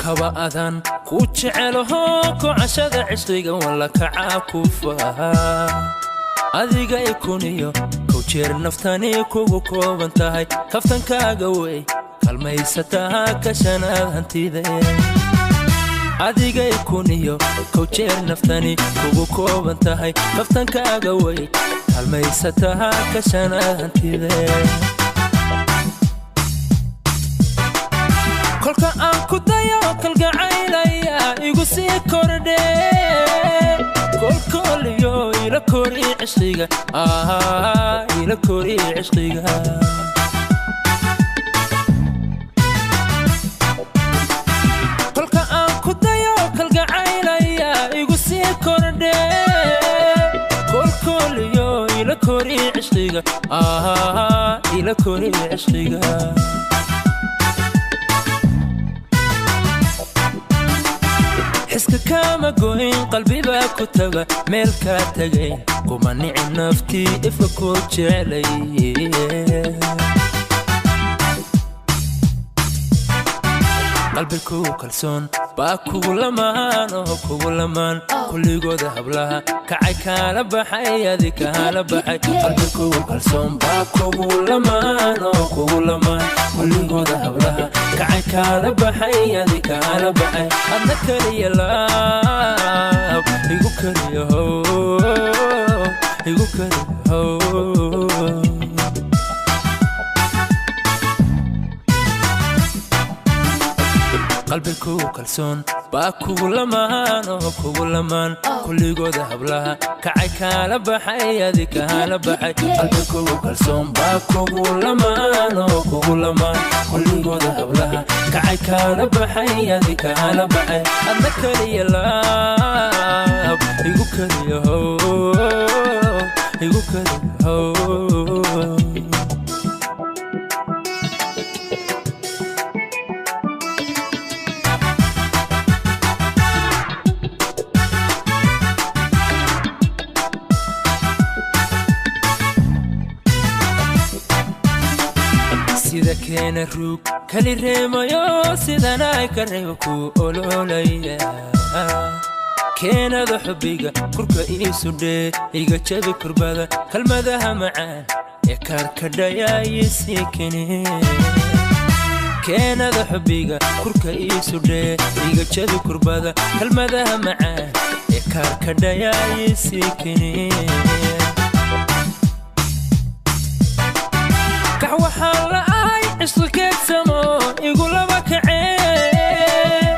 Kaba adan ku jecelaho ku cashada cishqiga wala kaca ku faha adiga ikuniyo kow jeer naftani kugu kooban tahay kaftankaaga wey kalmaysataa kashanaad hantide adiga ikuniyo kow jeer naftani kugu kooban tahay kaftankaaga wey kalmaysataa kashanaad hantide kolka aan ku dayo kalgacaylaya igu sii kordhe kolkoliyo ila kori cishqiga ila kori cishqiga kolka aan ku dayo kalgacaylaya igu sii kordhe kolkoliyo ila kori cishqiga ila kori cishqiga Iska kama goyn qalbiga ku taga meel ka tagay kuma nicin nafti ifka ku jecelay qalbigu kalsoon baa kugu lamaan oo kugu lamaan kulligooda hablaha kacay kala baxay adi kala baxay qalbigu kalsoon baa kugu lamaan oo kugu lamaan kulligooda hablaha kacay kala baxay adi kala baxay adna kaliya laab igu kaliya how igu kaliya how qalbigu kalsoon baa kugu lamaan oo kugu lamaan kulligooda hablaha kacay kala baxay adi kala baxay qalbigu kalsoon baa kugu lamaan oo kugu lamaan kulligooda hablaha kacay kala baxay adi kala baxay adna kaliya laab igu kaliya how igu kaliya how sida keena ruug kali reemayo sidan ay ka reebo ku ololaya keenada xubbiga kurka iisu dhee iga jabi kurbada kalmadaha macaan ee kaarkadhaya iisii kene keenada xubbiga kurka iisu dhee iga jabi kurbada kalmadaha macaan ee kaarkadhaya iisii kene waxaan la'ahay cishqi keedsamo igu laba kacee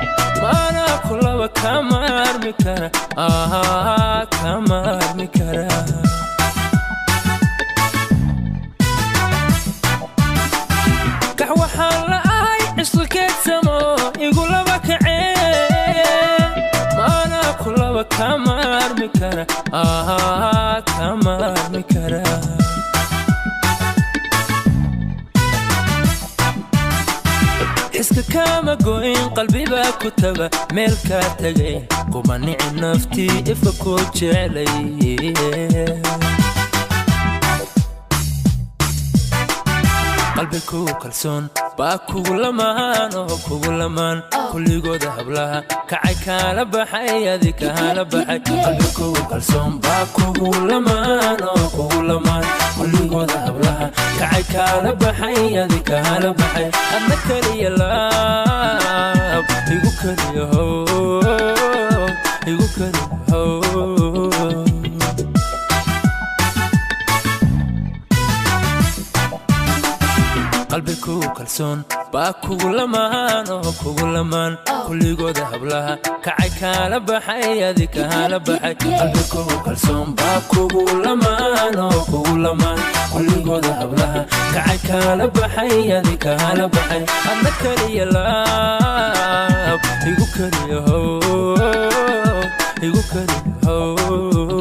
maanaa ku laba kama armi kara kama armi kara kax waxaan la'ahay cishqi keedsamo igu laba kacee maanaa ku laba kama armi kara kama armi kara Iska kama goyn qalbiga ku taga meel ka tagay kuma nicin nafti ifka ku jecelay qalbigu kalsoon baa kugu lamaan oo kugu lamaan kulligooda hablaha kacay kala baxay adi kala baxay qalbigu kalsoon baa kugu lamaan oo kugu lamaan kulligooda hablaha kacay kala baxay adi kala baxay adna kaliya laab igu kaliya how igu kaliya how qalbigu kalsoon baa kugu lamaan oo kugu lamaan kulligooda hablaha kacay kala baxay adi kala baxay qalbigu kalsoon baa kugu lamaan oo kugu lamaan kulligooda hablaha kacay kala baxay adi kala baxay adna kaliya laab igu kaliya how igu kaliya how.